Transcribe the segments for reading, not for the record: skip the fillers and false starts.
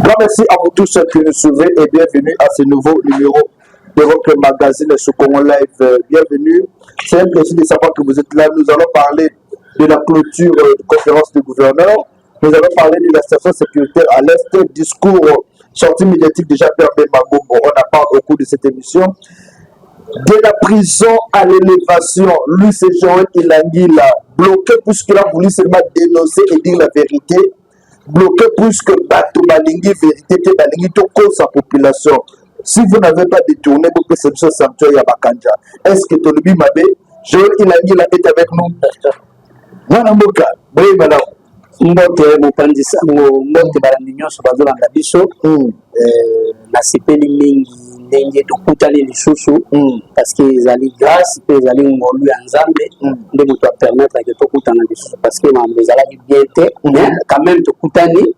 Grand merci à vous tous qui nous suivez et bienvenue à ce nouveau numéro de votre magazine sur Congo Live. Bienvenue. C'est un plaisir de savoir que vous êtes là. Nous allons parler de la clôture de conférence du gouverneur. Nous allons parler de la situation sécuritaire à l'Est, discours sortie médiatique déjà permis Mangombo. On en parle au cours de cette émission. De la prison à l'élévation, lui c'est Joël Ilangila, bloqué puisqu'il a voulu seulement dénoncer et dire la vérité. Bloqué puisque bato balingi vérité te, balingi tokosa population. Si vous n'avez pas détourné, bopesa biso sanctuaire ya Bakanja. Est ce que tolobi mabe? Joël Ilangila est avec nous. Mwana mboka, boyeba nango. Mbote mopanzi sango, mbote balandi nyonso bazolanda biso. Nasepeli mingi ndenge tokutani lisusu parce que ezali grâce mpe ezali ngolu ya Nzambe nde moto apermettre ke tokutana lisusu, parce que makambo ezalaki bien te, mais quand même tokutani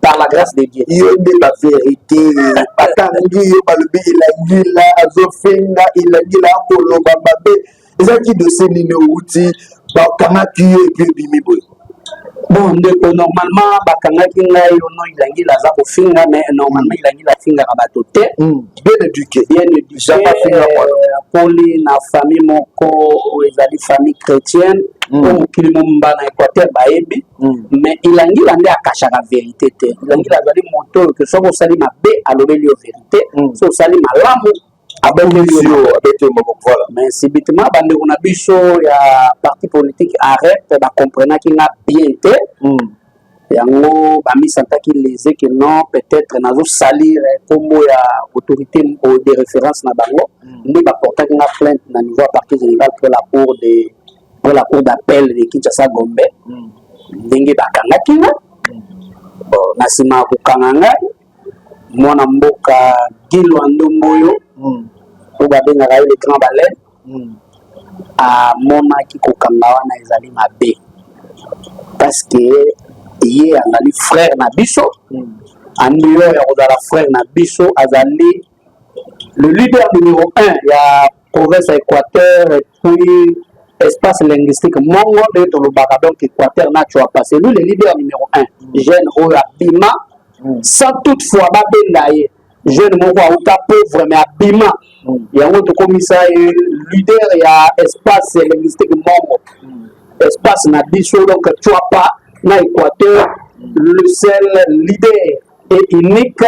par la grâce de Dieu. Yo nde bavérité bakangi yo, balobi Ilangila azofenga, Ilangila akoloba mabe. Ezalaki dossier nini outi bakangaki yo et puis ebimi boye? Bon ndeko, normalement bakangaki ngai ono Ilangila aza kofinga, mais normalement Ilangila afingaka bato te. Bien éduqué. Bien éduqué. Jamais afinga mwana. Akoli na famille moko oyo ezali famille chrétienne oyo mokili momba na Équateur bayebi. Mais Ilangila nde akashaka vérité te. Ilangila azali moto oyo ke soki osali mabe, alobeli yo vérité. Soki osali malamu, abongeli yo. Yo abeti yo maboko, voilà. Mais subitement bandeko na biso ya parti politique AREP bacomprenaki nga bien te. Yango bamisantaki lésés que non, peut-être nazosalir nkombo ya autorité de référence na bango. Nde baportaki nga plainte na niveau ya parquet général pour la cour d'appel de Kinshasa Gombe. Ndenge bakangaki nga, bon, na nsima ya kokanga ngai, mwana mboka Gilwando Mboyo, oyo babengaka ye le grand baleine, amonaki kokanga wana ezali mabe parce que ye azali frère na biso. En dehors ya kozala frère na biso, azali le leader numéro 1 ya province ya Équateur et puis espace linguistique mongo nde tolobaka, donc Équateur na Tshuapa, c'est lui le leader numéro 1, jeune oyo abima sans toutefois babenga ye, jeune moko auta pauvre mais abima. Yango tokomisa ye leader ya espace linguistique mongo, espace na biso, donc Tshuapa na Équateur. Le seul leader et unique,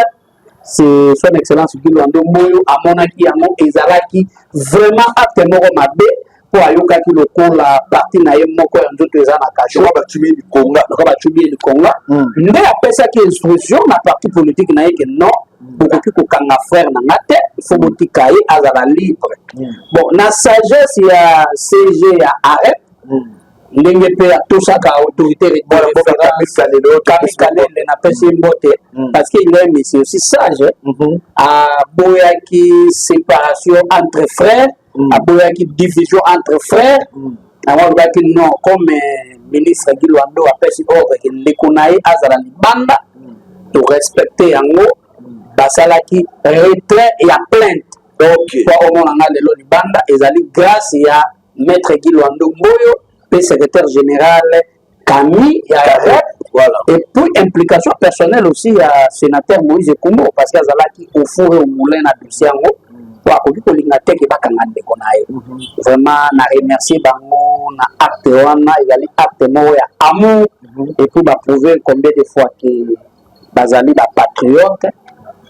c'est son excellence Guy Loando Mboyo. Amonaki yango ezalaki vraiment acte moko mabe mpo ayokaki lokola parti na ye moko ya nzoto eza na kasho. Lokola batumi likonga. Lokola batumi ye likonga. Nde apesaki instruction na parti politique na ye ke non, bokoki kokanga frère na nga te, il faut botika ye azala libre. Bon, na sagesse ya SG ya AREP, ndenge mpe atosaka autorité, Mwana mboka Kami Kalele. Kami Kalele, napesi ye mbote parce que il est un monsieur aussi sage. Aboyaki séparation entre frères, aboyaki division entre frères. Yango alobaki non, comme ministre Guy Loando apesi ordre ke ndeko na ye azala libanda, torespecte yango. Basalaki retrait ya plainte. Po omona nga lelo libanda, ezali grâce ya maître Guy Loando Mboyo mpe secrétaire général Kami ya REP. Et puis implication personnelle aussi ya sénateur Moïse Ekumbo, parce que azalaki au four et au moulin na dossier yango, po akoki kolinga te ke bakanga ndeko na ye. Vraiment na remercier bango na acte wana, ezali acte moko ya amour et puis baprouve combien de fois ke bazali bapatriote.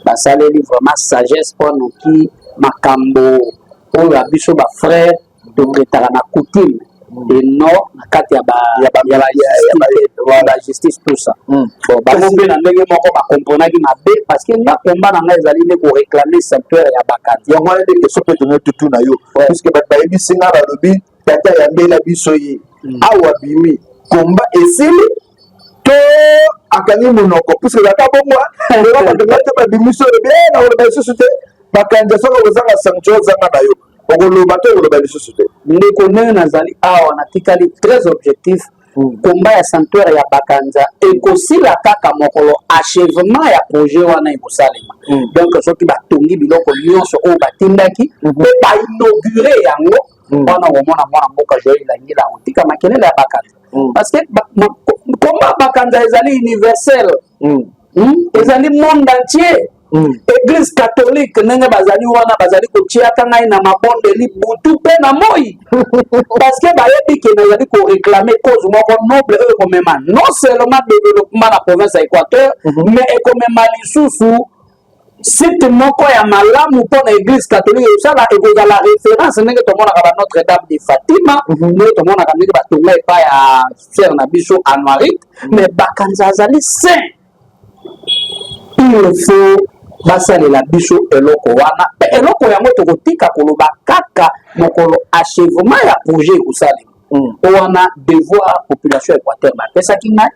Basaleli vraiment sagesse mpo noki makambo oyo ya biso bafrère totraitaka na coutume et non na kati ya bajustice, tout ça. Bon, bango mpe na ndenge moko bakomprenaki mabe, parce que nga komba na ngai ezali nde koréclame sanctuaire ya Bakati. Yango wana nde question mpe tongo tutu na yo, puisque bato bayebisi nga, balobi tata yambela biso ye awa bimi komba esili to akangi monoko, puisque kaka bongo lelo bakanga te, babimisi oyo lobi na koloba lisusu te. Bakanza soki okozanga sanctuaire, ozanga na yo, okoloba te, okoloba lisusu te? Ndeko, ndenge nazali awa, natikali très objectif. Komba ya sanctuaire ya Bakanza ekosila kaka mokolo achèvement ya projet wana ekosalema. Donc soki batongi biloko nyonso oyo batindaki mpe bainaugure yango wana, komona mwana mboka Joel Ilangila kotika makelele ya Bakanza, parce que komba Bakanza ezali universel. Ezali monde entier. Église catholique, ndenge bazali wana, bazali kotiaka ngai na mabondeli butu mpe na moi, parce que bayebi ke nazali koréclamer cause moko noble oyo ekomema non seulement développement na province ya Équateur, mais ekomema lisusu site moko ya malamu mpo na Église catholique. Ekosala, ekozala référence, ndenge tomonaka ba Notre Dame de Fatima, ndenge tomonaka ndenge batonga epai ya frère na biso Anuarite. Mais Bakanza azali saint, il faut basalela biso eloko wana. Mpe eloko yango tokotika koloba kaka mokolo achèvement ya projet ekosalema. O wana devoir population Équateur bapesaki ngai,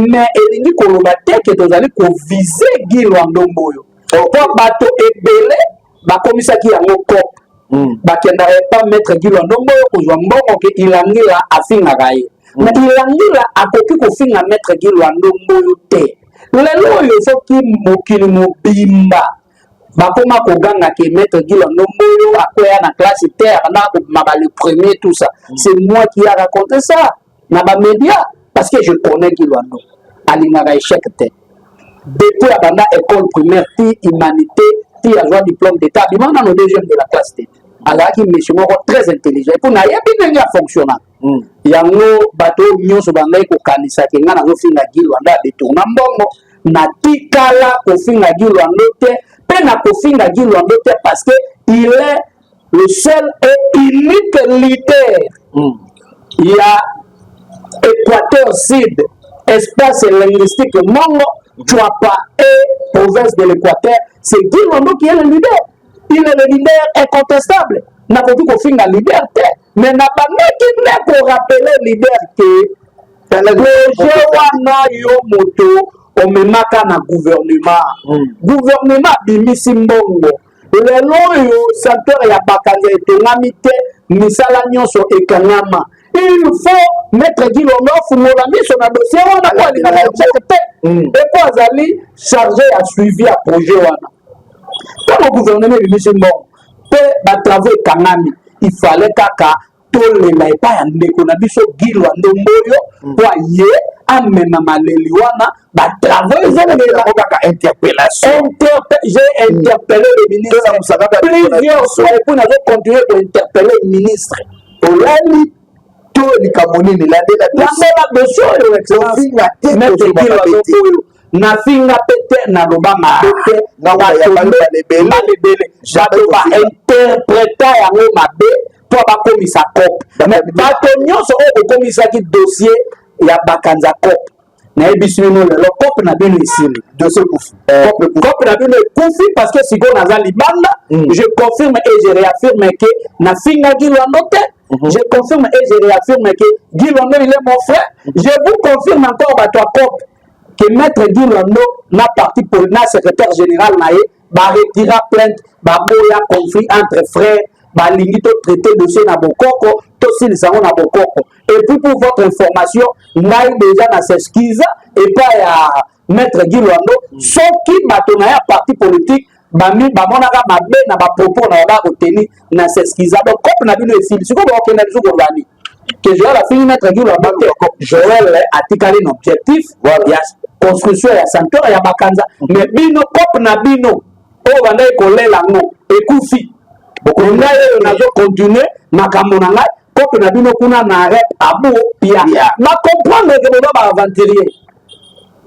mais elingi koloba te ke tozali koviser Guy Loando Mboyo, mpo bato ebele bakomisaki yango coop. Bakendaka epa maître Guy Loando Mboyo kozwa mbongo ke Ilangila afingaka ye. Mais Ilangila akoki kofinga maître Guy Loando Mboyo te. Lelo oyo, soki mokili mobimba bakoma koganga ke maître Guy Loando Mboyo akwea na classe te, abandaka kobima ba le premier, tout ça, c'est moi qui a raconté ça na bamédia, parce que je connais Guy Loando, alingaka échec te. Depuis abanda école primaire ti humanité ti azwa diplôme d'état, abima nano deuxième de la classe te. Azalaki monsieur moko très intelligent, et puis nayebi ndenge afonctionnaka. Yango bato oyo nyonso bandaki kokanisaki ngai nazofinga Guy Loando adétourna mbongo, natikala kofinga Guy Loando te, mpe nakofinga Guy Loando te, parce que il est le seul et unique leader ya Équateur Sud, espace linguistique Mongo, Tshuapa et province de l'Équateur. C'est Guy Loando qui est le leader, il est le leader incontestable. Nakoki kofinga leader te, mais nabandaki nde korappeler leader ke projet wana, yo moto omemaka na gouvernement, gouvernement abimisi mbongo. Lelo oyo sanctuaire ya Bakanza etongami te, misala nyonso ekangama. Il faut maître Guy Loando afungola miso na dossier wana, po alingaka échec te, epo azali chargé ya suivi ya projet wana. Ntango gouvernement ebimisi mbongo mpe batravaux ekangami, il fallait kaka tolela epai ya ndeko na biso Guy Loando Mboyo, mpo aye amema maleli wana, batravaux ezongela. Kaka interpellation. J'ai interpellé le ministre plusieurs fois et puis nazo continuer kointerpeller ministre. Olali to likambo nini? Landela. Landela dossier oyo, excellence maître Guy Loando Mboyo. Nafinga mpe te, naloba mabe te. Balebele, bato bainterpréter yango mabe mpo bakomisa coop. Mais bato nyonso oyo bokomisaki dossier ya Bakanza coop, nayebisi bino lelo, coop na bino esili. Dossier kufi. Coop na bino ekufi, parce que sikoyo naza libanda. Je confirme et je réaffirme ke nafingaki Loando te. Je confirme et je réaffirme que Guy Loando, il est mon frère. Je vous confirme encore, bato ya coop, que maître Guy Loando na parti, na secrétaire général na ye, baretira plainte. Baboya conflit entre frères, balingi totraiter dossier na bokoko, tosilisa yango na bokoko. Et puis, pour votre information, ngai déjà na s'excuse epai ya maître Guy Loando. Soki bato na ye ya parti politique bami bamonaka mabe na bapropos na baba koteni, na s'excuse. Donc coop na bino esili. Sikoyo bakokenda biso koloba nini? Ke Joel afingi maître Guy Loando te. Joel atikali na objectif ya construction ya sanctuaire ya Bakanza. Mais bino, coop na bino oyo bandaki kolela yango ekufi. Ngai oyo nazocontinuer makambo na ngai. Coop na bino kuna na rep abu pia, bacomprendre ke boza baaventurier.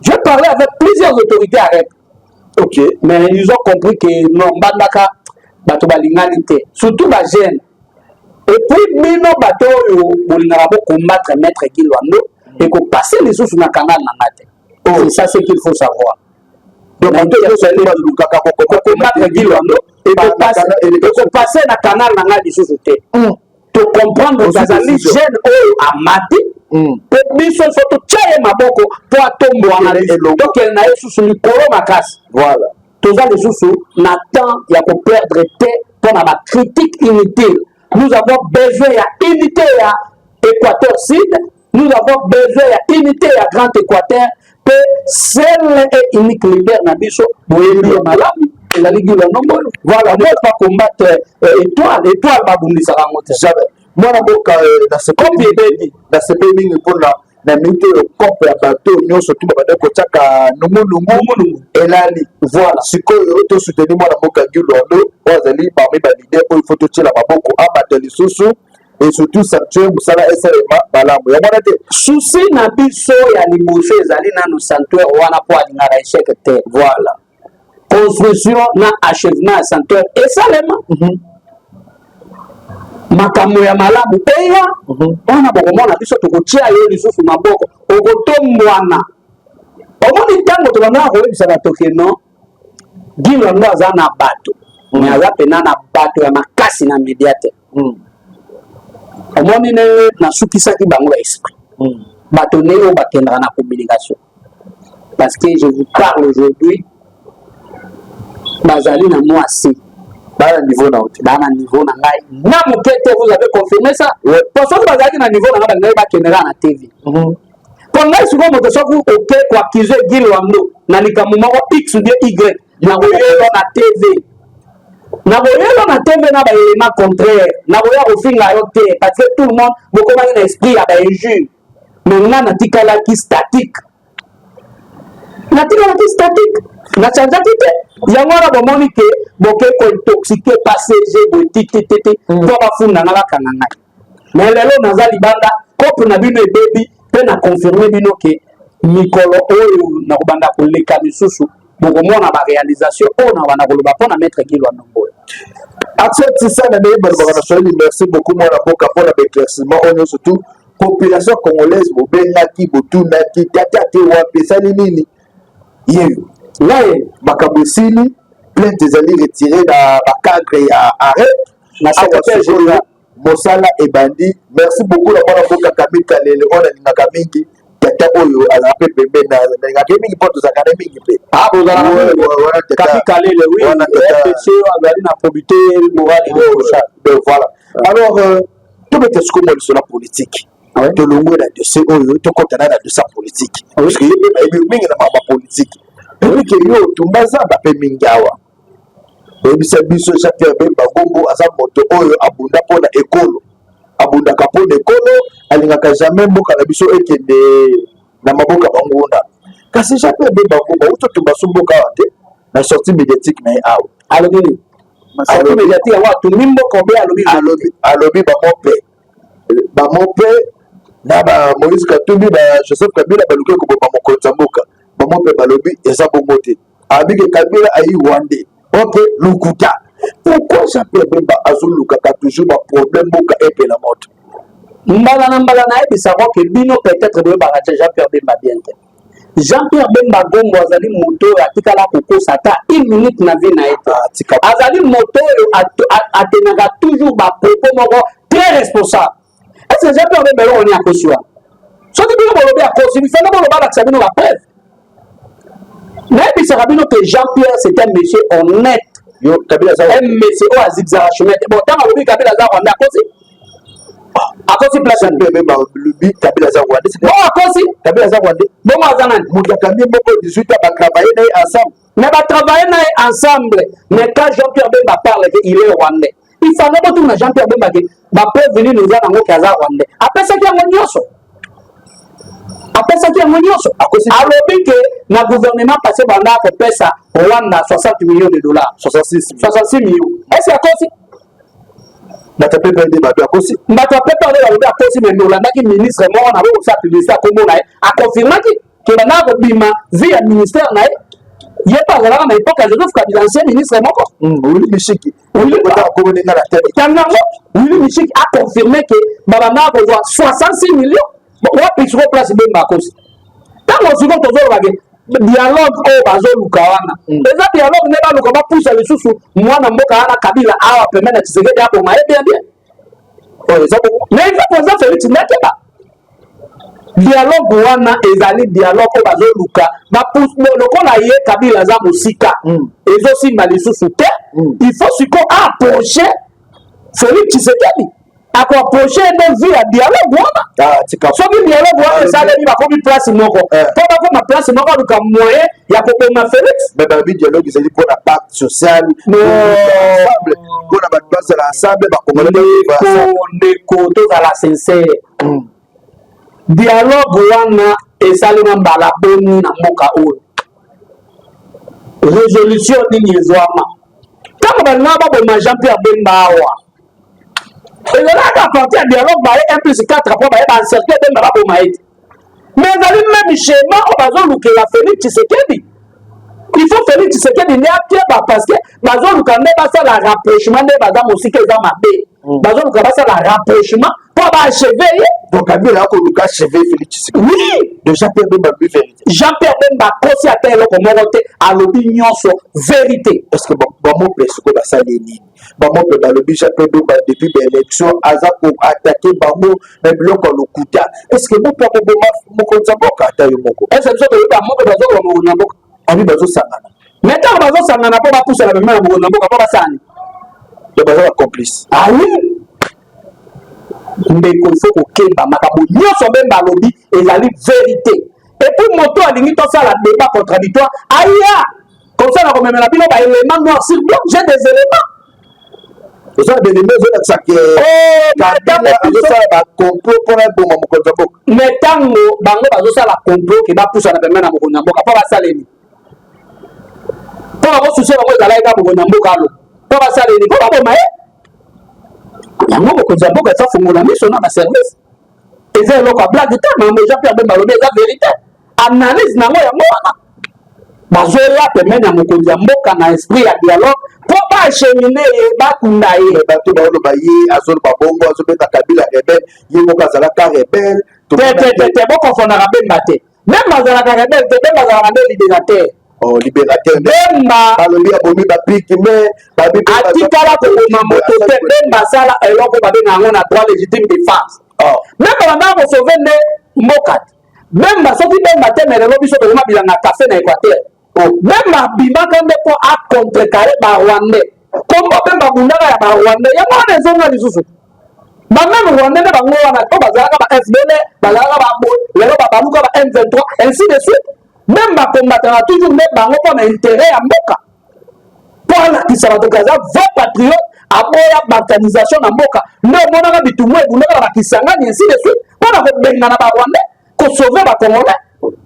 Je parlais avec plusieurs autorités à rep, mais ils ont compris que non, mbandaka bato balingani te, surtout bajeunes. Et puis bino bato oyo bolingaka bocombattre maître Guy Loando, ekopasser lisusu na canal na nga te. C'est ça ce qu'il faut savoir. Donc bato nyonso balukaka kocombattre Guy Loando, ekopasser na canal na ngai lisusu te. Tocomprendre, azali jeune oyo amati, mpe biso so totya ye maboko mpo atombwana, tokende na ye susu likolo makasi. Toza lisusu na temps ya koperdre te mpo na bacritique inutile. Nous avons besoin ya unité ya Équateur Sud, nous avons besoin ya unité ya Grand Équateur. Mpe seul et unique leader na biso, boyebi ye malamu, ezali Guy Loando Mboyo. Voilà, on pas combattre étoile. Étoile babundisaka yango te. Jamais. Mwana mboka, kopi ebebi. Nasepeli mingi mpona Na minute oyo, kope ya bato nyonso tu babandaki kotiaka nungunungu elali. Voilà. Sikoyo tosoutenir mwana mboka Guy Loando oyo azali parmi baleader oyo faut totiela maboko, amata lisusu et surtout sanctuaire, mosala esalema malamu. Yango wana te. Souci na biso ya liboso ezali nanu sanctuaire wana, mpo alingaka échec te. Construction na achèvement ya sanctuaire esalema, makambo ya malamu eya wana. Bokomona biso tokotia yo lisusu maboko, okotombwana. Omoni, ntango tobandaka koyebisa bato ke non, Guy Loando aza na bato, mais aza mpena na bato ya makasi na media te. Omoni ndenge nasukisaki bango ya esprit, bato ndenge oyo bakendaka na communication, parce que je vous parle aujourd'hui, bazali na mwasi. Bana niveau na yo te. Baa na niveau na ngai na moke te. Vous avez confirmé ça. Po soki bazalaki na niveau na ngai, balingaki bakendeka na TV. Mpo ngai sikoyo, moto soki oke koaccuser Guy Loando na likambo moko X ou bien Y, nakoyeba na TV, nakoyeba na TV na baélément contraire, nakoya kofinga yo te, parce que tout le monde bokomaki na esprit ya bainjure. Mais nga natikalaki statique, natikalaki statique, nachangeaki te. Yango wana bomoni ke boke kointoxiquer pasg boye tittt mpo bafunda nga, bakanga ngai. Mais lelo naza libanda, kope na bino ebebi mpe na confirme bino ke mikolo oyo nakobanda koleka misusu, bokomona baréalisation oyo nakobanda koloba mpo na maître Guy Loando Mboyo. Asante sana. Ndenge balobaka na Swahili, merci beaucoup mwana mboka mpona baéclaircissement oyo nyonso. Surtout population congolaise bobengaki, botunaki tata te wapi, esali nini yeyo? Ngai. Makambo esili, plainte ezali retiré na bacadre ya arrêt. Na secrétaire général. Mosala ebandi. Merci beaucoup na mwana mboka Camille Kalele oyo nalingaka mingi, tata oyo azalaka mpe pembeni, nalingaka ye mingi mpo tozalaka na mingi mpe. Ah, bozalaka Kapi Kalele, oui, RPC azali na probité morale. Donc voilà, alors tobeta sikoyo mwa lisolo ya politique. Tolongwe na dossier oyo, tokɔta na dossier ya politique, parce que ye mpe bayebi mingi na makambo ya politique. Toyebi ke yo otumba zamba mpe mingi awa. Oyebisa biso, Jean Pierre Bemba Gombo aza moto oyo abunda mpona ekolo, abundaka mpona ekolo, alingaka jamais mboka na biso ekende na maboka banguna. Kasi Jean Pierre Bemba Gombo auti otumba so mboka awa te na sortie médiatique na ye awa. Alobi nini? Sortie médiatique yango, atumbi mboka obe alobi? Alobi bango mpe, bango mpe na ba Moïse Katumbi, ba Joseph Kabila baluki koboma mokonzi ya mboka. Bango mpe balobi eza bongo te. Abike Kabila ayi rwandais ope lukuta. Pourquoi Jean Pierre Bemba azolukaka toujours baproblème, mboka epela moto? Mbala na mbala nayebisaka ke bino peut-être boyebaka te Jean Pierre Bemba bien te. Jean Pierre Bemba Gombo azali moto oyo atikala kokosa ata une minute na vie na ye te. Azali moto oyo atenaka toujours bapropos moko très responsable. Est ce que Jean Pierre Bemba eloko nini akosi wana? Soki bino bolobi akosi, bifanda boloba, alakisa bino bapreuve. Nayebisaka bino ke Jean Pierre, c'est un monsieur honnête. Yo Kabila aza Un monsieur oyo azigzaka chemin te. Bon, ntango alobi Kabila aza rwandais, akosi? Akosi place? Jean Pierre Bemba alobi Kabila aza rwandais. Bongo akosi? Kabila aza rwandais? Bongo aza nani? Moto akangi moko 18 ans, batravaille na ye ensemble. Mais batravaille na ye ensemble, mais quand Jean Pierre Bemba parle que il est rwandais, il fallait botuna Jean Pierre Bemba ke bapreuve nini eza nango ke aza rwandais. Apesaki yango nyonso, apesaki yango nyonso. Alobi ke na gouvernement passé banda kopesa Rwanda 60 millions de dollars. 66. 66 millions. Est ce akosi? Bato ya PPRD bato akosi. Bato ya PPRD balobi akosi, mais olandaki ministre moko na bokosala publicité akombo na ye, aconfirmaki ke bandaka kobima vie ya ministère na ye, ye mpe azalaka na époque ya Joseph Kabila, ancien ministre moko. Willy Mishiki. Ntango yango Willy Mishiki aconfirme ke babandaka kozwa 66 millions. Wapi sikoyo place Bemba akosi? Ntango sikoyo tozoloba ke dialogue oyo bazoluka wana eza dialogue nde baluka bapusa lisusu mwana mboka wana Kabila awa pembeni ya Tshisekedi, aboma ye bien bien. Oyo eza bongo. Mais il faut président Félix ndakeba dialogue wana ezali dialogue oyo bazoluka lokola ye Kabila aza mosika, ezosimba lisusu te. Il faut sikoyo approche Félix Tshisekedi, akoapproche nde vie ya dialogue wana. Ah, tika. Soki dialogue wana esalemi, bakomi place moko, mpo bakoma place moko, aluka moyen ya koboma Félix. Mais balobi dialogue ezali mpona pacte social ensemble, mpona bato bazala ensemble, bakongolais. Ndeko, ndeko, tozala sincère. Dialogue wana esalema mbala boni na mboka oyo? Resolution nini ezwama? Ntango balingaka baboma Jean Pierre Bemba awa, ezalaka à partir ya dialogue baye 1 plus 4 mpo baye baencercle Bemba baboma ye te. Mais ezali même schéma oyo bazolukela Félix Tshisekedi. Il faut Félix Tshisekedi nde akeba parce que bazoluka nde basala rapprochement nde baza mosika eza mabe. Bazoluka basala rapprochement mpo baacheve ye. Donc Kabila akoluka achever Félix Tshisekedi. Oui. De Jean-Pierre Bemba alobi vérité. Jean-Pierre Bemba akosi ata eloko moko te, alobi nyonso vérité. Est ce que bamope sikoyo basali nini? Bamope balobi Jean-Pierre Bemba depuis baélection aza koattaquer bango na biloko ya lokuta. Est ce que mope akoboma mokonzi ya mboka ata yo moko? Est ce que biso toyebi bamope bazokoma mokonzi ya mboka? Abi bazosangana. Mais ntango bazosangana mpo bapusana pembeni ya mokonzi ya mboka mpo basani. Donc baza bacomplice. Ah oui. Ndeko, il faut kokeba makambo nyonso Bemba alobi ezali vérité. Et puis moto alingi tosala débat contradictoire aya comme ça nakomemela bino ba éléments noir sur blanc, j'ai des éléments. Oza na beleme ezolakisa ke Kabila azosala bacomplot mpona eboma mokonzi ya mboka. Mais ntango bango bazosala complot ke bapusana pembeni na mokonzi ya mboka mpo basaleli mpo bakosusie bango ezalaki kaka mokonzi ya mboka alo mpo basaleli mpo baboma ye yango mokonzi ya mboka eza fungola miso na baservice eza eloko ya blague te. Makambo Jean Pierre Bemba alobi eza vérité, analyse nango yango wana. Bazoya pembeni ya mokonzi ya mboka na esprit ya dialogue mpo baachemine ye, bakunda ye. Bato baoloba ye azoloba bongo, azobenga Kabila rebelle, ye moko azalaka rebelle. Te te te te, bokofondaka Bemba te. Bemba azalaka rebelle te, Bemba azalaka nde libérateur. Oh, libérateur. Bemba balobi abomi bapiki me babi atikala koboma moto te. Bemba asala eloko babenga yango na droit légitime défense. Oh. Bemba bandaka kosauve nde mboka te. Bemba, soki Bemba te, mais lelo biso tokoma bilanga kafe na Équateur. Oh. Bemba abimaka nde mpo acontrecarre barwandais. Kombo Bemba abundaka ya barwandais yango wana ezonga lisusu. Bameme rwandais nde bango wana to bazalaka ba FDL, bazalaka ba lelo babaluka ba M23, ainsi de suite. Bemba combattaka toujours nde bango mpo na intérêt ya mboka, mpo alakisa bato ke aza vrai patriote, aboya balkanisation na mboka. Nde omonaka bitumbu ebundaka na bakisangani, ainsi de suite, mpo na kobengana barwandais, kosauve bacongolais.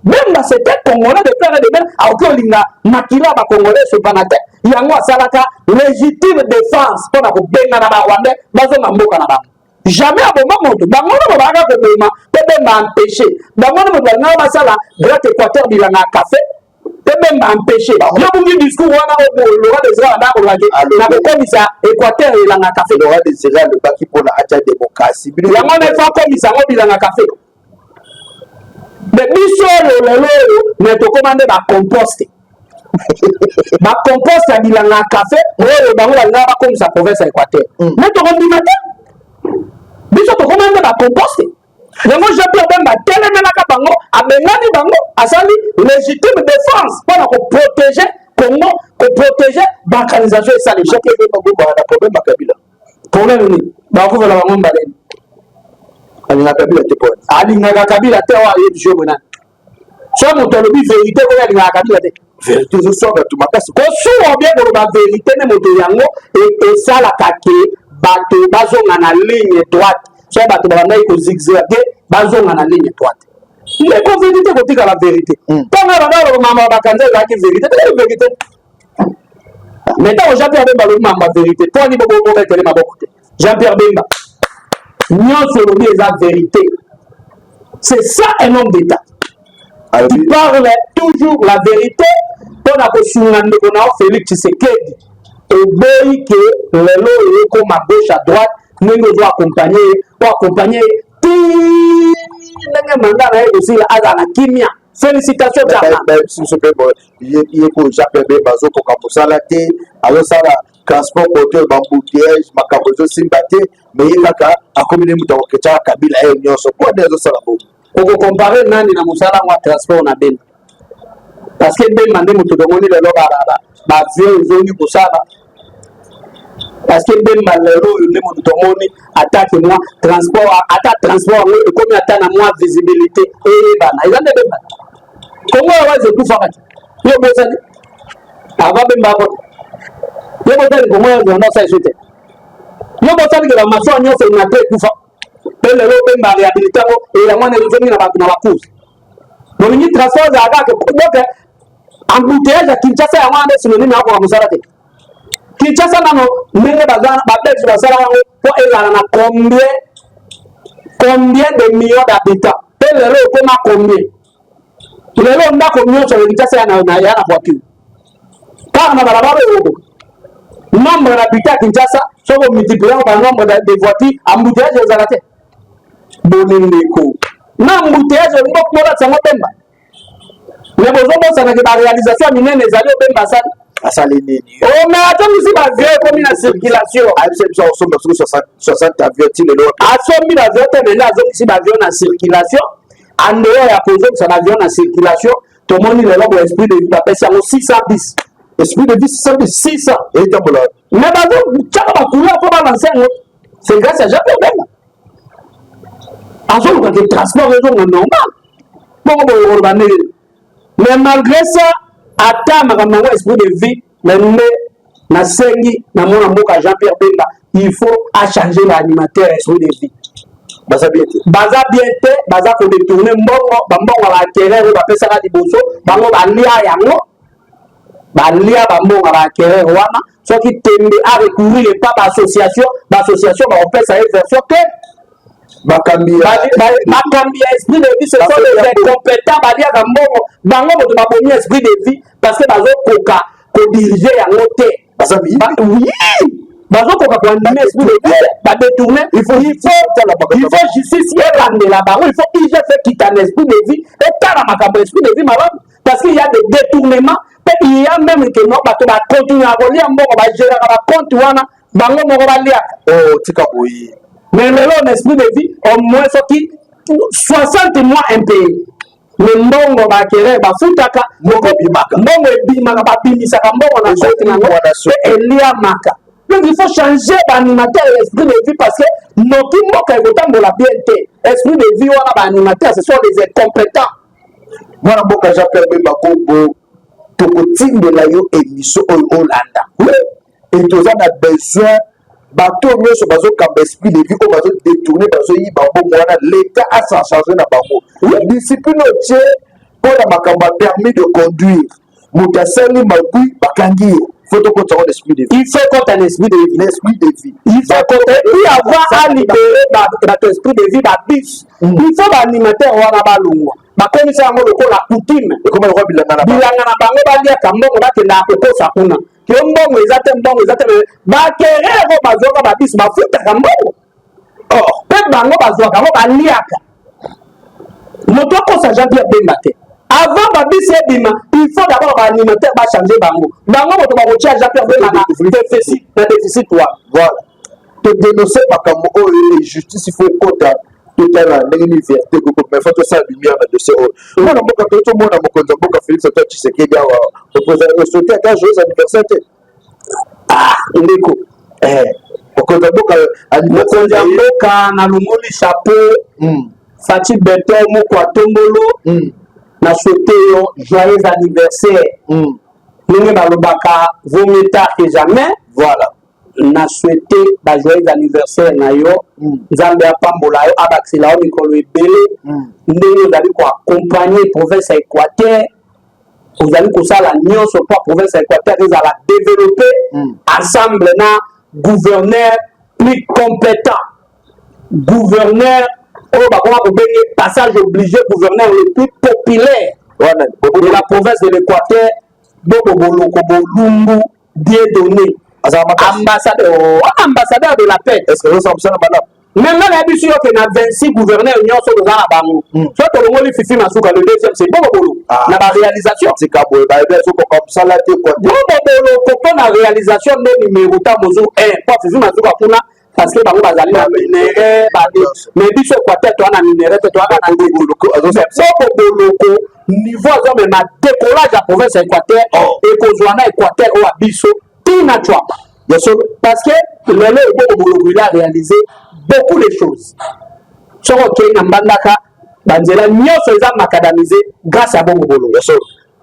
Bemba, c'était congolais de père et de mère, akoki olinga makila ya bacongolais esopana te. Yango asalaka légitime défense mpo na kobengana barwandais bazonga mboka na bango. Jamais aboma moto. Bango nde babaka koboma mpe Bemba empêché. Bango nde moto balingaka basala Grand Équateur bilanga ya café mpe Bemba empêché. Yo bungi discours wana oyo Laurent Désiré abandaka koloba ke na kokomisa Équateur elanga ya café. Laurent Désiré alobaki mpona atya démocratie. Yango wana ifo akomisa yango bilanga café. Mais biso oyo lelo oyo me tokóma nde bacomposte, bacomposte ya bilanga ya café oyo bango balingaka bakomisa province ya Équateur. Mais tokondima te, biso tokóma nde bacomposte. Yango Jean Pierre Bemba atelemelaka bango, abengani bango, asali légitime défense mpona koprotéger Congo, koprotéger balkanisation esalema. Jean Pierre Bemba gobaka na problème ya Kabila. Problème nini? Bakufela bango mbaleni. Alingaka Kabila te pona Alingaka Kabila te, oyo ayebi jo bonani. So moto alobi vérité oyo alingaka Kabila te. Vérité ezoswa bato makasi. Kosuwa bien koloba vérité nde moto yango esalaka ke bato bazonga na ligne droite. So bato babandaki kozigzage, bazonga na ligne droite. Ndeko, vérité kotikala vérité. Ntango banda koloba mama bakanza ezalaki vérité te, vérité. Mais ntango Jean Pierre Bemba alobi mamba vérité, mpo ani bobetele maboko te? Jean Pierre Bemba, nyonso olobi eza vérité. C'est ça un homme d'État qui parle toujours la vérité mpo na kosunga ndeko na yo Félix Tshisekedi. Oboyi ke lelo oyo ekoma gauche à droite, ndenge ozo accompagne ye, po accompagne ye ti ndenge mandat na ye kosila, azala na kimia. Félicitation, Jarna. Biso mpe ye ko Jean Pierre Bemba azokoka mosala te, azosala transport kote baembouteillage, makambo ezosimba te, mais ye kaka akomi nde moto akoketiaka Kabila ye nyonso. Mpo nde azosala bongo? Okocompare nani na mosala yango ya transport na Bemba? Parce que Bemba nde moto tomoni lelo baavion ezongi kosala, parce que Bemba lelo oyo nde moto tomoni atake mwa transport, ata transport yango ekomi ata na mwa visibilité eyebana, eza nde Bemba. Kongo Airways ekufaka te, yo bosani avant Bemba akota. Yo bosani Kongo Airways wana osala esu te. Yo bosani ke bamasuwa nyonso na te ekufa. Mpe lelo Bemba réhabilité yango, eyango wana ezongi na bato na bacourse. Bolingi transport ezala kaka, donc embouteillage ya Kinshasa, yango wana nde synonyme ya koka mosala te. Kinshasa nano ndenge Babelge basala yango mpo ezala na combien de millions d'habitants? Mpe lelo ekoma combien? Lelo ndako nyonso ya Kinshasa ya na voiture kaka na balabala oyo okoka. Nombre d'habitants ya Kinshasa, soki omultiplie yango ba nombre de voiture, embouteillage ezala te. Bolendeko na embouteillage, olingi bolatisa yango Bemba, mais bozobosanake baréalisation ya minene ezali. Obemba asali. Asali nini? Oh, mais atongisi baavion, ekomi na circulation. Ayebisa biso akosomba soki 60 avion, ti lelo? Asombi baavion te, mais nde azongisi baavion na circulation. En dehors ya kozongisa baavion na circulation, tomoni lelo bo Esprit de Vie bapesi yango 600 bus. Esprit de Vie, 600 bus? 600. Etambola? Mais bazotiaka bacouleur mpo balancer yango. C'est grâce à Jean-Pierre Bemba. Azoluka ke transport ezonga normal. Bongo boye koloba ndenge? Mais malgré ça, ata makambo yango, Esprit de Vie, mais nde nasengi na mwana mboka Jean Pierre Bemba, il faut achanger baanimateur Esprit de Vie. Baza bien te. Baza bien te, baza kodétourner mbongo, bambongo ya baacquéreur oyo bapesaka liboso. Bango balia yango, balia bambongo ya baacquéreur wana. Soki tembe, arecourir epa baassociation, baassociation bakopesa ye version te. Bakambi ya Bakambi ya Esprit de Vie, ce sont des incompétents. Baliaka mbongo bango moto babomi Esprit de Vie, parce que bazokoka kodiriger yango te. Baza miyibi. Oui, bazokoka koanimer Esprit de Vie, badétourner. Il faut justice elandela bango, il faut IGF ekita na Esprit de Vie, etala makambo Esprit de Vie malamu, parce qu'il y a des détournements. Mpe il y a même que no bato bakontinuaka kolia mbongo, bagéraka bacompte wana, bango moko baliaka. Oh, tika boye. Mais lelo na Esprit de Vie, au moins soki 60 mois impayé, mais mbongo baacquéreur bafutaka. Mbongo ebimaka. Mbongo ebimaka, babimisaka mbongo na compte nango mpe eliamaka. Donc il faut changer baanimateur ya Esprit de Vie, parce que noki mboka ekotambola bien te. Esprit de Vie wana, baanimateur, ce sont des incompétents. Mwana mboka Jean Pierre Bemba Kombo, tokotindela yo émission oyo olanda. E toza na besoin bato oyo nyonso bazokamba Esprit de Vie, oyo bazodétourner, bazoyiba mbongo wana, l'État as'en charge na bango. Discipline otie mpona makambo ya permis de conduire, moto asali magui, bakangi ye, faut tokota ngo l'Esprit de Vie. Il faut kota na Esprit de Vie. L'Esprit de Vie. Il faut kota, et puis avoir à libérer bato Esprit de Vie, babus. Il faut baanimateur wana balongwa, bakomisa yango lokola coutume. Ekoma lokola bilanga na bango. Bilanga na bango, baliaka mbongo, bakendaka kokosa kuna yo, mbongo eza te, mbongo eza te. Baacquéreur oyo bazwaka babus bafutaka mbongo mpe bango bazwaka yango, baliaka. Moto akosa Jean Pierre Bemba te. Avant babus ebima, il faut d'abord baanimateur bachanger bango. Bango moto bakotia Jean Pierre Bemba na déficit wana. Voilà, todénonce makambo oyo e justice, il faut kota, totala ndenge nini vérité koko, mais faut tosala lumière na dossier oyo. Mwana mboka, toyi tomona mokonzi ya mboka Félix Antoine Tshisekedi awa osouhaiter ata joyeux anniversaire te. Ah, ndeko. Mokonzi ya mboka. Mokonzi ya mboka, nalongoli chapeau. Fatshi Béton moko atombolo. Na souhaite yo joyeux anniversaire. Ndenge balobaka, vaut mieux tard que jamais. Na souhaite ba joyeux anniversaire na yo. Nzambe apambola yo, abakisela yo mikolo ebele. Ndenge ozali koaccompagner province ya Équateur, ozali kosala nyonso mpo province ya Équateur ezala développé, ensemble na gouverneur plus compétent, gouverneur oyo bakoma kobenge passage obligé, gouverneur le plus populaire wana de la province de l'Équateur, Bobo Boloko Bolumbu Dieudonné. Azala makasi. Ambassadeur, oh, ambassadeur de la paix. Est ce que ozosala mosala malamu? Mais nga nayebi so yo ke na 26 gouverneur nyonso toza na bango, so tolongoli Fifi Masuka, le deuxième, c'est Bobo Boloko na baréalisation. Tika boye, bayebi azokoka mosala te kwa te. Bobo Boloko mpo na réalisation nde numéro ta mozu 1 mpo Fifi Masuka kuna, parce que bango bazali na minerai. Mais biso Équateur toza na minerai te, toza na Boloko azosala. Bobo Boloko, niveau azomema décollage ya province ya Équateur, ekozwa na Équateur oyo ya biso ntina Tshuapa. Ya solo. Parce que lelo Bobo Boloko, il a réalisé beaucoup de choses. Soki okei na Mbandaka, banzela nyonso eza macadamisé grâce à Bobo Boloko. Ya solo.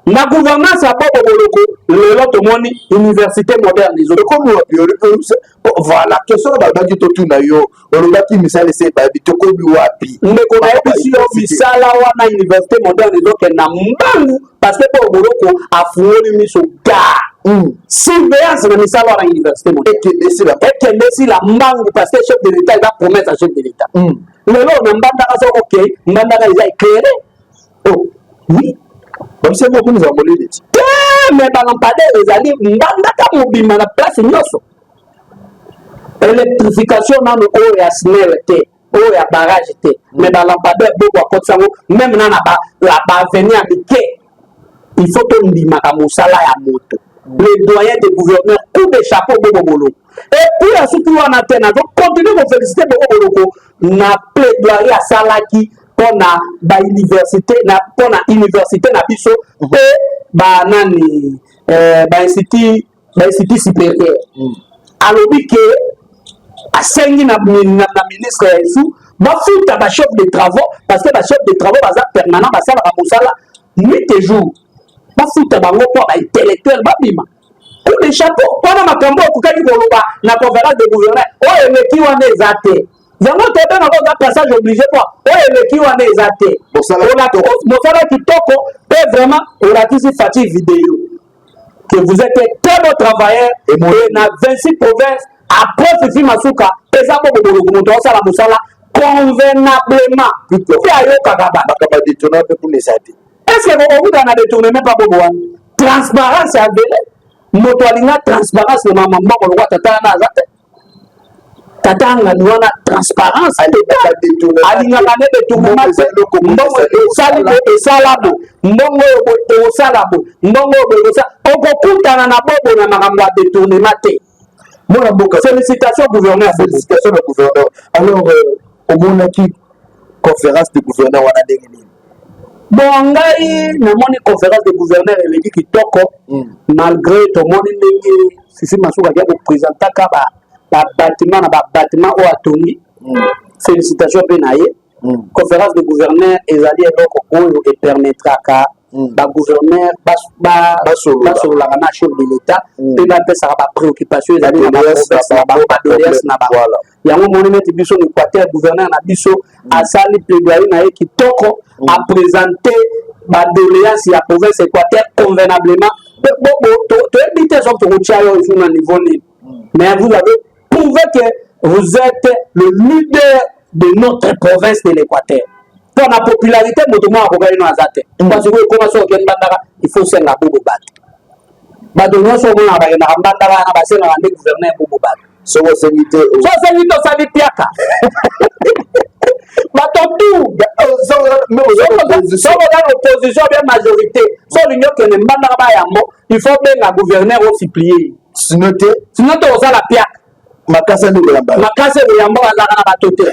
Na gouvernance ya Bobo Boloko, lelo tomoni université moderne ezo. Ekomi wapi? Voilà question na balobaki totuna yo. Olobaki misala ese ebabi, tokomi wapi? Ndeko, nayebisi yo, misala wana, université moderne ezokenda mbangu parce que Bobo Boloko afungoli miso ga surveillance na misala wana. Université moderne ekende esila. Ekende esila mbangu parce que chef de l'État, eza promesse ya chef de l'État. Lelo na Mbandaka, soki okei Mbandaka, eza éclairé. Oh. Oui. Bamisala moko ezala molili ti. Te, mais balampadaire ezali Mbandaka mobima na place nyonso. Électrification nano oyo ya SNEL te, oyo ya barrage te, mais balampadaire boko akotisa yango même na baavenue ya mike. Il faut tondimaka mosala ya moto. Le doyen de gouverneur, coup de chapeau, Bobo Boloko. Et puis asuki wana te, nazo continue koféliciter Bobo Boloko na plaidoirie asalaki mpona bauniversité, na mpona université na biso mpe banani, bainstitut supérieur. Alobi ke asengi na ministre ya esu bafuta bachef de travaux, parce que bachef de travaux baza permanent, basalaka mosala nuit et jour. Bafuta bango mpo baintellectuel babima. Coup de chapeau mpona makambo okokaki koloba na conférence de gouverneur. Oyo eleki wana eza te. Yango tobengaka oza passage obligé, po oyo eleki wana eza te. Mosala kitoko mpe vraiment olakisi Fatshi Vidéo que vous êtes un très bon travailleur. Et na 26 provinces, après Fifi Masuka, eza Bobo Boloko moto aosala mosala convenablement mpe ayokaka bato. Makambo ya détournement mpe kuna eza te. Est ce que bokokuta na détournement mpa Bobo wana? Transparence avele, moto alinga transparence na mama mboko lokwa tata wana aza te. Tata angani wana, transparence, alingaka nde détournement te. Mbongo esali bo, esala bo, mbongo oyo boye ekosala bo, mbongo oyo boye ekosala. Okokutana na Bobo na makambo ya détournement te. Mwana mboka. Félicitation, gouverneur. Félicitation na gouverneur. Alors omonaki conférence de gouverneur wana ndenge nini? Bon, ngai namoni conférence de gouverneur eleki kitoko, malgré tomoni ndenge Fifi Masuka akia koprésentaka babatiment na babatiment oyo atongi. Félicitation mpe na ye. Conférence de gouverneur ezali eloko oyo epermettraka bagouverneur basololaka na chef de l'État mpe bapesaka bapréoccupation ezali na baprovince na bango, badoléance na bango. Yango moni neti biso na Équateur, gouverneur na biso asali plaidoyer na ye kitoko, aprésente badoléance ya province Équateur convenablement. Toyebi te soki tokotia yo esu na niveau nini, mais vous avez prouvé que vous êtes le leader de notre province de l'Équateur. Mpo na popularité, moto moko akokaki no aza te, parce que ekoma soki okende Mbandaka, il faut senga Bobo bato. Bato nyonso omonaka bakendaka Mbandaka wana, basengaka nde gouverneur Bobo bato. Soki osengi te? So osengi te, osali piaka. Bato tout, soki oza na opposition bien majorité, so olingi okende Mbandaka, bayambo, il faut benga gouverneur, osupplier. Sinon te? Sinon te, ozala piaka. Makasi nde koyamba. Makasi ekoyamba, bazalaka na bato te.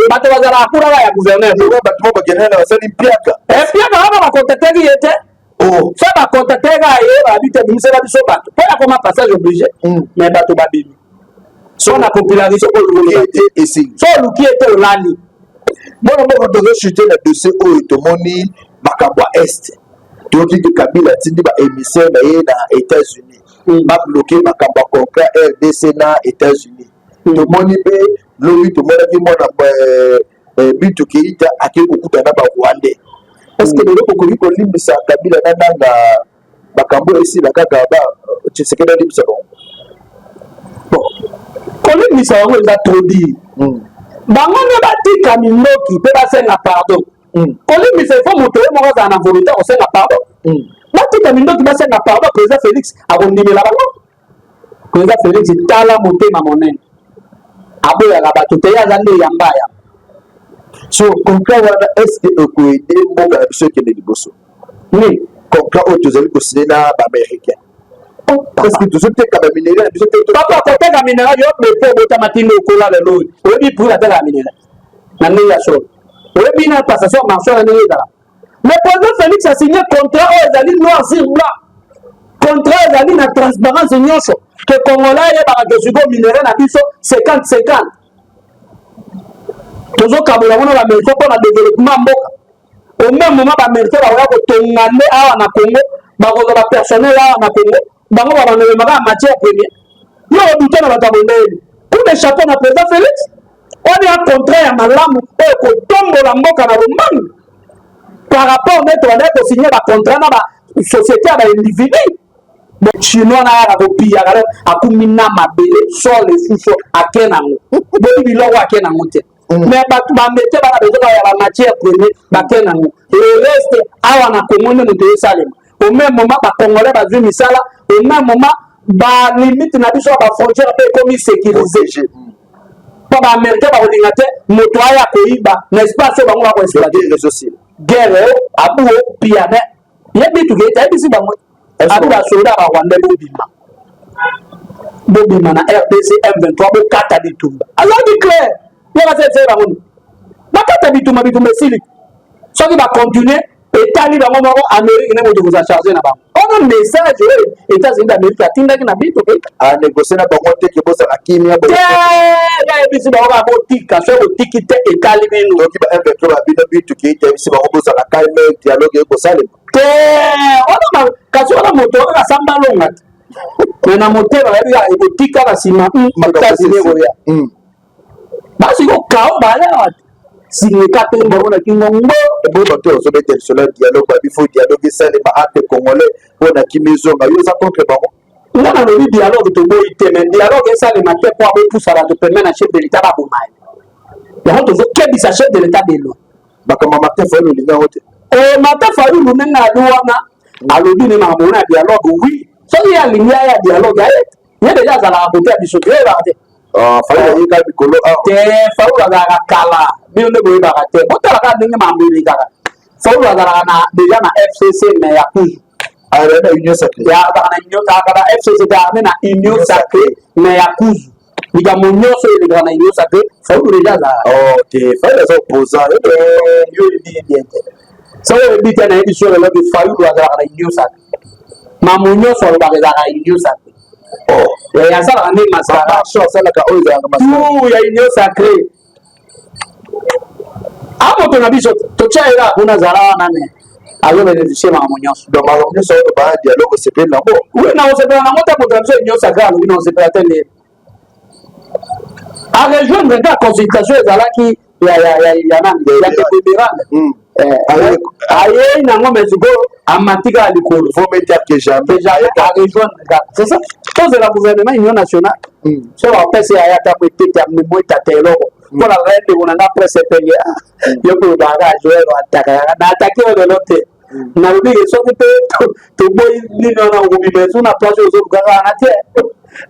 Bato bazalaka kuna kaka ya gouverneur. Bato mo bakendaka na basali mpiaka. Mpiaka wana, bakontaktaki ye te. So bakontakte kaka ye, babi te, bimisela biso bato mpo ya koma passage obligé, mais bato babimi. So na popularité, ete esili. So oluki ete olali. Mwana mboka, tozochute na dossier oyo tomoni makambo ya Est. Toyoki ke Kabila atindi baémissaire na ye na États-Unis, babloquer makambo ya contrat RDC na États-Unis. Tomoni mpe lobi, tomonaki mwana Bintu Keita akei kokuta na Barwandais. Est ce que lelo bokoki kolimbisa Kabila na nanga makambo esila kaka ba Tshisekedi alimbisa bango? Bon, kolimbisa yango eza trop dire. Bango nde batika mindoki mpe basenga pardon. Kolimbisa, ifo moto ye moko azala na volonté akosenga pardon. Batika mindoki, basenga pardon, président Félix akondimela bango. Président Félix, tala motema monene, aboyaka bato te, ye aza nde yamba ya. So contrat wana, est ce que ekoaider mboka na biso ekende liboso? Nini? Contrat oyo tozali kosigner na baaméricain, parce que tozoteka baminerai na biso te. Papa, koteka minerai, yo bepo obotama tinde okola lelo oyo, oyebi prix atekaka minerai na ndenge ya solo? Oyebi na passation marché na ndenge ezala? Mais président Félix a signé contrat oyo ezali noir sur blanc, contrat ezali na transparence nyonso, ke Congolais ayebaka ke sikoyo minerai na biso 50 50 tozokabola yango na baaméricain mpo na développement mboka. Au même moment, baaméricain bakoya kotonga nde awa na Congo. Bakozwa bapersonnel awa na Congo, bango babandobemaka ya matière première. Yo obite na bato ya bondeli. Coup de chapeau na président Félix. Wana ya contrat ya malamu oyo kotombola mboka na lombangu par rapport nde tobandaki kosigne bacontrat na basociété ya baindividu. Chinois na yaka kopiyaka akumbi na mabele sol esuso ake nango boyi biloko ake nango te. Mais bato bamete bana bezoka ya bamatière premier bake nango. Le reste awa na Congo nde moto esalema. Au même moment bacongolais bazwi misala, au même moment balimite na biso ya bafrontière mpe ekomi sécurisé, mpo baaméricain bakolinga te moto aya koyiba na espace oyo bango bakoexploite. Guerre abuo piane yebi tuke ayebisi bango abi basoda ya barwandais bobima, bobima na RDC, M23 bokata bitumba. Azalaki clair, yaka se eseye bango bakata bitumba, bitumba esili. Soki bacontinue, etali bango moko. Amérique nde moto kozala charge na bango. Ona message oyo États-Unis d'Amérique atindaki na bito. Anégocie na bango te ke bozala kimia? Te, yayebisi bango kaka botika, soki botiki te, etali bino. Soki ba M23 babino bitu keita, yebisi bango bozala calme, dialogue ekosalema. Te, wana kasi wana moto kaka samba alonga te, me na motema bayebi kaka ekotika na nsima États-Unis ekoya. Basiko kao baya wapi signeka mpe bango na kingongo. Bo bato bazobeta lisolo ya dialogue, babi faut dialogue esalema entre congolais mpo na kimia ezonga. Yo oza contre bango? Nga nalobi dialogue toboyi te, mais dialogue esalema te mpo abopusa bato pembe na chef de l'État, baboma ye. Yango tozokebisa chef de l'État delo. Makambo ya Martin Fayulu, olingi yango te? Martin Fayulu, ndenge ali wana, alobi ne makambo wana ya dialogue. Oui, soki ye alingi aya dialogue, aye. Ye deja azalaka kote ya biso te, oyebaka te. Fayulu ayeka likolo awa. Te, Fayulu azalaka kala, bino nde boyebaka te. Botala kaka ndenge makambo elekaka. Fayulu azalaka na deja na FCC, mais ya kuzu. Azali na Union sacrée. Ya azalaka na union, azalaka na FCC te, azalaka na Union sacrée, mais ya kuzu. Likambo nyonso elekaka na Union sacrée, Fayulu deja azalaka. Oh te, Fayulu aza opposant. Yo oyebi bien te. Soki oyebi te, nayebi so lelo ke Fayulu azalaka na Union sacrée. Mambo nyonso alobaka ezalaka Union sacrée. Oh. Asalaka nde masala. Asalaka oyo ezalaka masala ya Union sacrée. A moto na biso totia ye kaka kuna, azala wana, me azobénéficie makambo nyonso. Donc makambo nyonso oyo baya dialogue, osepeli nango? Oui, na kosepela nango te. Moto na biso Union sacrée alobi, na kosepela te. Nde arejoindre kaka consultation ezalaki ya nani, ya ndeko Emerald. Ayei nango, mais sikoyo amati kaka likolo. Vaut mieux tard que jamais. Jamais, arejoindre kaka. C'est ça, tozela gouvernement union nationale. So bapesi aya ata mo etete ya memo etata eloko mpona ngai. Ndeko na nga presse epenge, yo kolobaka Joel atakaka na atake oyo lelo te. Nalobi ke soki mpe toboyi nini wana, okobima esu na place oyo ozolukaka wana te.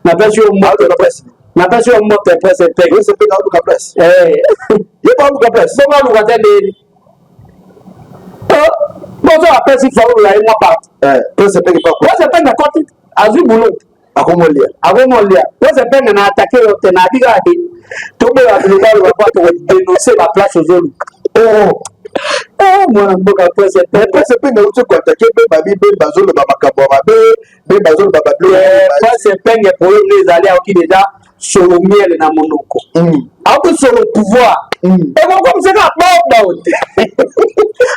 Napesi yo moto, napesi yo moto, presse epenge. Mpe naoluka place, ye baoluka place. Bongo aluka te ndeni bozo apesi Fayulu ya ye mwa parti. Presse epenge. Presse epenge akoti, azwi boulot. Akomolia. Akomolia. Presse epenge, na atake yo te, nayebi kaka te toboya biloko aloba po tokodénonce baplace ozoluka. Oh. Mwana mboka presse. Presse epenge auti koattaquer mpe babi mpe bazoloba makambo ya mabe mpe bazoloba babilo. Presse epenge, problème nde ezali, aoki déjà solo miel na monoko, aoki solo pouvoir ekokomisaka bobo te.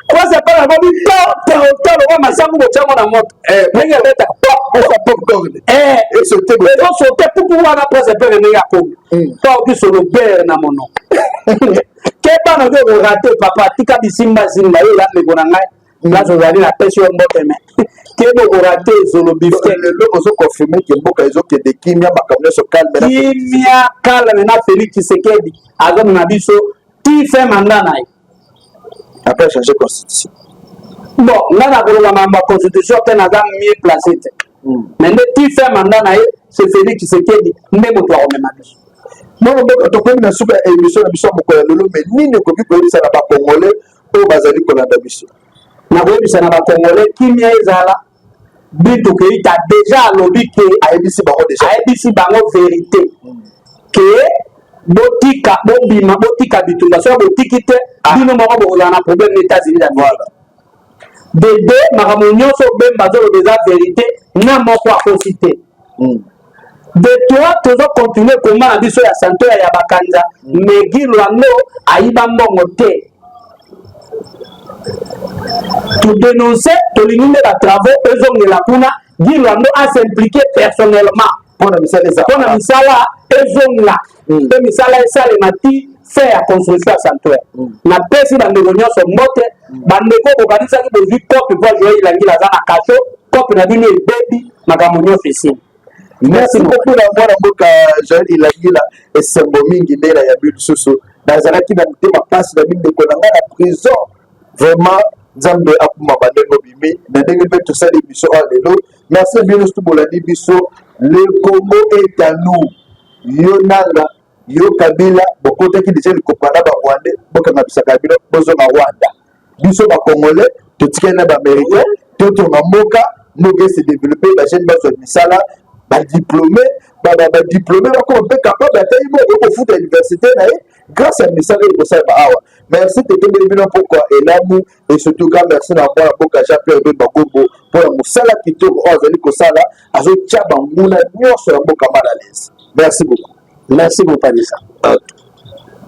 Presse epenge akomi to lokwa masangu botiango na moto ndenge ebeta popcorn. Ezosote pupu wana. Presse epenge ndenge akomi to aoki solo beurre na monoko, keba na oki okorater. Papa, tika bisimbasimba. Yo oza ndeko na ngai, place ozali napesi yo mbote, me keba, okorater zolo bifteck. Lelo ozoconfirme ke mboka ezokende kimia, makambo nyonso calme? Kimia, calme na Félix Tshisekedi azomema biso ti fin mandat na ye. Après changer constitution? Bon, nga nakoloba makambo ya constitution te, naza mieux placé te, mais nde ti fin mandat na ye, c'est Félix Tshisekedi nde moto akomema biso. Mwana mboka, tokomi na suka ya émission na biso ya mokolo ya lelo, mais nini okoki koyebisa na bacongolais oyo bazali kolanda biso? Nakoyebisa na bacongolais, kimia ezala. Bintu Keita déjà alobi ke ayebisi bango déjà. Ayebisi bango vérité ke botika, bobima, botika bitumba. Soki botiki te, bino moko bokozala na problème na États-Unis d'Amérique. De deux, makambo nyonso Bemba azoloba eza vérité, na moko akosi te. De trois, tozocontinue koma na biso ya santo ya bakanza. Megi Lwando ayiba mbongo te. Todénonce, tolingi nde batravaux ezongela kuna. Guy Loando as'impliquer personnellement. Mpona misala eza. Mpona misala ezonga mpe misala esalema ti fin ya construction ya sanctuaire. Napesi bandeko nyonso mbote. Bandeko, bokanisaki bozwi cope po Joel Ilangila aza na cachot, cope na bino ebebi, makambo nyonso esili. Merci beaucoup na mwana mboka Joel Ilangila. Esengo mingi nde nayambi lisusu. Nazalaki na motema mpasi na bindeko na ngai na prison. Vraiment, Nzambe akumama ndenge obimi, na ndenge mpe tosali émission oyo lelo. Merci bino surtout bolandi biso. Le Congo est à nous. Yo nanga, yo Kabila, bokotaki deja likopa na Barwandais, bokanga bisaka bino, bozonga Rwanda. Biso Bacongolais totikali na Baaméricain. Totonga mboka, mboka ese développe, bajeune bazwa misala, badiplôme, badiplôme bakoma mpe capable, ata ye moko kofuta université na ye grâce ya misala oyo kosalema awa. Merci, totondeli bino pokwa elamu. Et surtout grand merci na mwana mboka Jean Pierre Bemba Gombo mpona mosala kitoko oyo azali kosala, azotia banguna nyonso ya mboka mal à l'aise. Merci beaucoup. Merci, mopanisa. Okay.